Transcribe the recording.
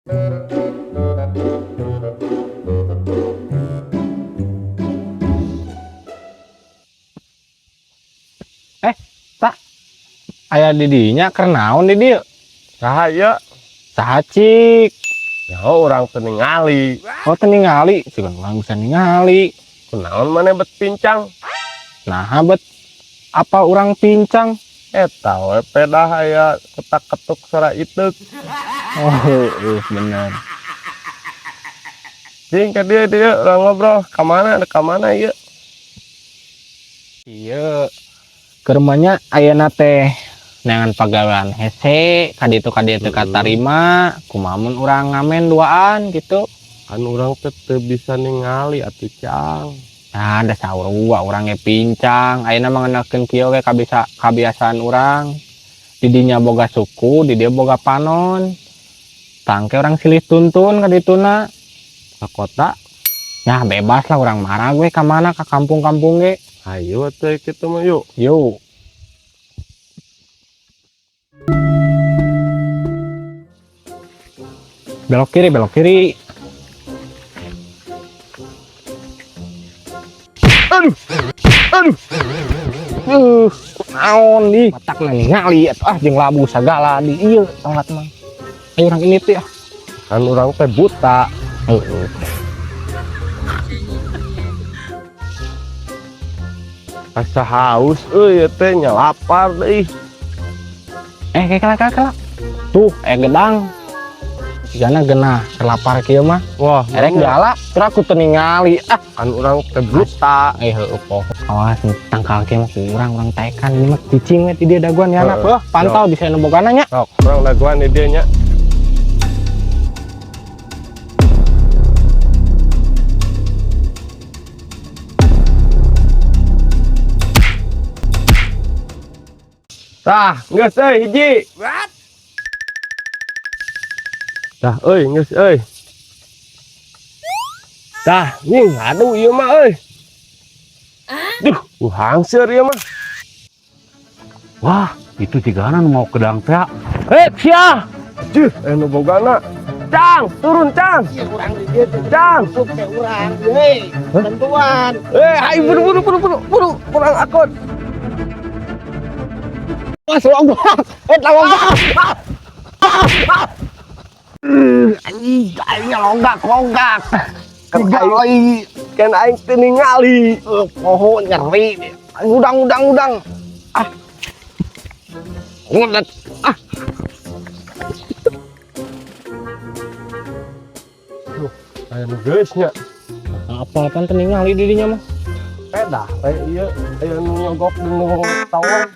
Eh, Pak. Aya di dinya keur naon di dieu? Saha ieu? Saha cik? Nyaho urang teu ningali. Oh, teu ningali, sugan urang bisa ningali. Kunaon maneh bet pincang? Nah, bet apa urang pincang? Eta we pedah aya ketak-ketuk suara iteuk. Oh, bener. Cing ka dieu dieu urang ngobrol. Ka mana ka mana ieu? Iya. Keur mah nya ayeuna teh neangan pagawean hese ka ditu katarima, kumaha mun urang ngamen duaan gitu. Kan urang teh teu bisa ningali atuh, Cang. Nah, da saurua urang ge pincang. Ayeuna mah ngeunahkeun kieu we kabisa kabiasaan urang. Di dinya boga suku, di dieu boga panon. Tangke urang silih tuntun ka dituna. Ka kota? Nah, bebas lah urang marah we ka mana ka kampung-kampung ge. Ayo atuh kitu mah yuk. Yuk. Belok kiri, belok kiri. Aduh. Aduh. Naon di matak na ningali atuh ah jeung labu sagala di ieu tongkat mah. Ayo urang ini teh ah. Kan urang teh buta. Heeh. Asa haus euy ieu teh nya lapar deui. Eh, kela kela kela. Tuh, gedang. Jigana genah kelapar kieu mah. Wah, erek diala, terus aku teu ningali. Ah, kan urang teh buta. Eh, heueuh poho. Awas tangkal kieu mah kurang urang taekan ini mah cicing we ti dieu daguan ya anak. Heeh. Wah, pantau bisa nu bogana nya. Sok, urang daguan di dieu nya. Tah, geus euy hiji. What? Tah euy, geus euy. Tah, nih ngadu ieu mah euy. Duh, hangseur ieu mah. Wah, itu cigana nu mau kedang teh. Hei, sia. Juh, nu bogana. Cang, turun Cang. Iya, urang di dieu teh. Cang. Masuk teh urang. Hei, bantuan. Eh, ayo buru buru buru buru buru, kurang akun. Mas logak. Eh, logak. Anjing, aing logak, logak. Kan aing, kan aing teu ningali. Poho nyeri. Udang, udang, udang. Ah. Ngudet. Ah. Duh, aya nu geus nya. Apa kan teu ningali di dinya mah? Pedah, we ieu aya nu nyogok di nu tawon.